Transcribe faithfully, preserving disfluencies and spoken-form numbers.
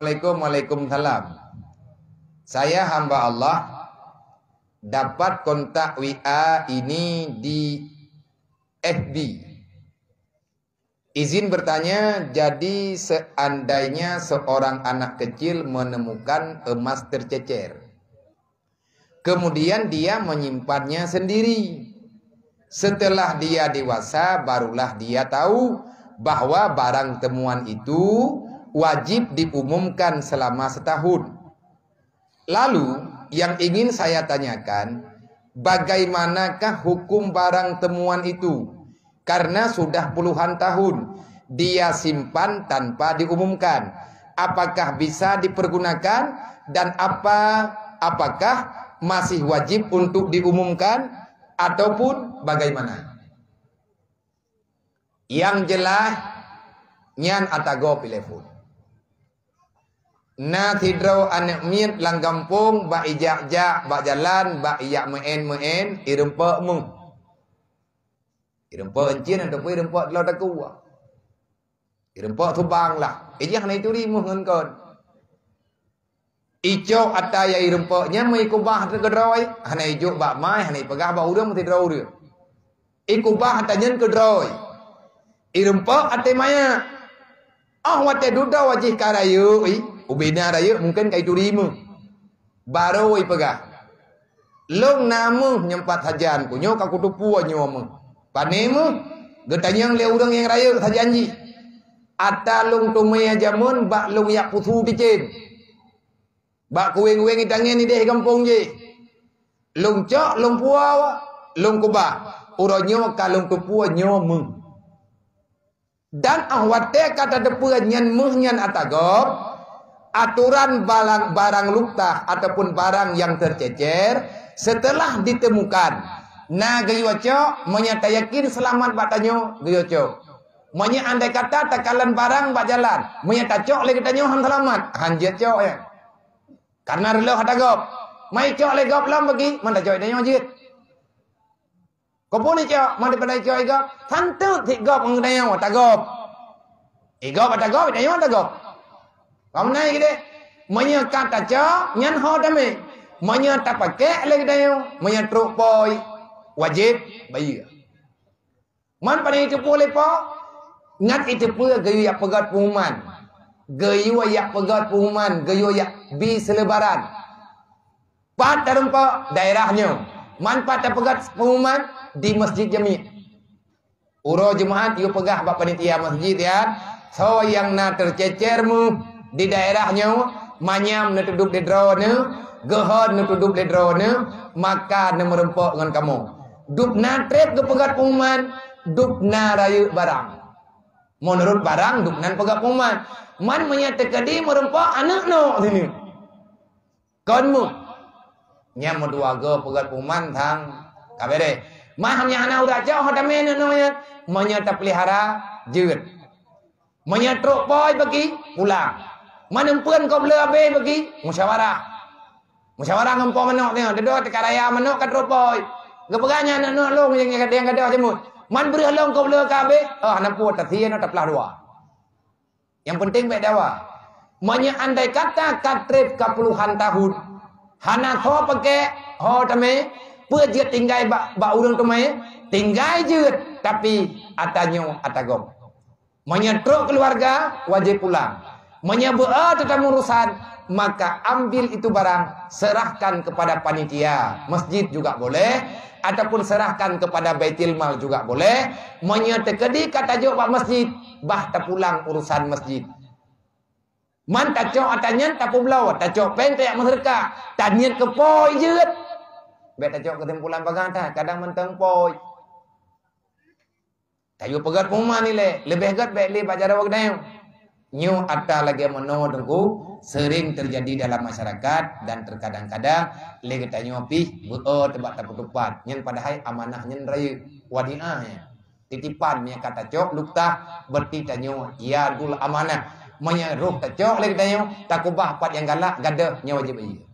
Assalamualaikum. Waalaikumsalam. Saya hamba Allah, dapat kontak W A ini di F B. Izin bertanya, jadi seandainya seorang anak kecil menemukan emas tercecer, kemudian dia menyimpannya sendiri. Setelah dia dewasa, barulah dia tahu bahwa barang temuan itu wajib diumumkan selama setahun. Lalu, yang ingin saya tanyakan, bagaimanakah hukum barang temuan itu? Karena sudah puluhan tahun dia simpan tanpa diumumkan. Apakah bisa dipergunakan dan apa, apakah masih wajib untuk diumumkan ataupun bagaimana? Nyang jeulaih, nyan ata gob ilée phon. Na sidroe aneuk miet lam gampông bak ijak-jak bak jalan, bak ijak meu'en-meu'en, ireumpok méuh. Ireumpok euncien ataupun ireumpok teulô takue. Ireumpok subang lah. Ijih hana ituri méuh ngon kon. Icok ata nyang ireumpok nyan meuikubah keudroe, hana ijok bak mai, hana ipeugah bak ureuëng meusidroe ureuëng. Ikubah ata nyan keudroe. Ireumpok até maya. Oh watée dudoe jih ka rayeuk, i, ubena rayeuk mungken ka ituri méuh. Barô ipeugah, "Lôn na méuh nyang pat sajan ku nyoe ka kuteupue nyoe méuh." Pané méuh? Geutanyong lé ureuëng nyang rayeuk sajan jih. Ata lôn teumé jameun bak lôn yak pusu cicém. Bak kuweng-kuweng itangen ideh gampông jih. Lôn cok, lôn puwoe, lôn kubah. Uroe nyoe ka lôn teupue nyoe méuh. Dan óh watée ka tateupeue nyan méuh nyan ata gob, atoran barang, barang luktah ataupun barang nyang teucecer, seuteulah diteumukan, na geuyue cok, meunyoe tayakin seulamat bak tanyoe, geuyue cok. Meunyoe andai kata takalon barang bak jalan, meunyoe tacok lé geutanyoe han seulamat, han jeuet cok nyan. Karena reuloh ata gob. Mai cok lé gob lom bagi, man tacok tanyoe jeuet. Keupeue neucok, man daripada icok igob, santeut sit gob ngon geutanyoe ata gob. Igob ata gob, itanyoe ata gob. Paham na ideh? Meunyoe ka tacok, nyan ho tamé. Meunyoe tapakék lé geutanyoe, meunyoe trok pôi, wajéb bayeue. Man pane iteupeue lé po? Ngat iteupeue geuyue yak peugét pengumuman. Geuyue yak peugét pengumuman, geuyue yak bi seuleubaran. Pat tareumpok daerah nyoe. Man pat tapeugét pengumuman di Masjid Jami. Uroe Jumaat yue peugah bak panitia masjid, ya, soe nyang na teucecer méuh di daerah nyoe, manyam neutudub lé droeneuh, geuhon neutudub lé droeneuh, maka neumeureumpok ngon kamoe. Dub na treb geupeugét pengumuman, dub na rayeuk barang. Meunurot barang dub nan peugét pengumuman. Man meunyoe teukeudi meureumpok aneuk nyoe sineuk. Kon méuh. Nyang meudua goe peugét pengumuman thang ka bereh. Mah nyang hana udah cok ho tamé aneuk nyoe nyan. Meunyoe tapeulihara jeuet. Meunyoe trok pôi bagi pulang. Man eumpeuen gob le abéh bagi musyawarah. Musyawarah ngon po manok nyoe, dudoe teuka raya manok ka trok pôi. Geupeugah nyan aneuk-aneuk lôn nyang, nyang gadôh timun. Man breuh lôn gob le ka abéh, oh hana peue tasie nyoe taplah dua. Nyang penting bék dawa. Meunyoe andai kata ka treb ka puluhan tahun, hana soe pakék ho tamé, peue jeuet tinggai bak, bak ureuëng teumé, tinggai jeuet, tapi ata nyoe ata gob. Meunyoe trok keuluwarga, wajéb pulang. Meunyoe beu-o teutamong urusan, maka ambil itu barang, serahkan kepada panitia masjid juga boleh, ataupun serahkan kepada Baitul Mal juga boleh. Meunyoe teukeudi ka tajok bak masjid, bah tapulang urusan masjid. Man tacok ata nyan tapeubloe, tacok péng tajak meuseudeukah, taniet keu pôi jeuet. Bék tacok keusimpulan pagan that, kadang mantong pôi. Tayue peugét pengumuman ilée, leubeh gét bék lé bak jaroe geutanyoe. Nyoe atra lagée meunoe Teungku, sering terjadi dalam masyarakat dan terkadang-kadang lé geutanyoe pih beu-o teubak tapeutupat. Nyan padahai amanah nyan rayeuk, wadiah nyan. Titipan meunyoe ka tacok luktah, berarti tanyoe yadul amanah. Meunyoe roh tacok lé geutanyoe, takubah pat nyang galak, gadôh nyoe wajéb bayeue.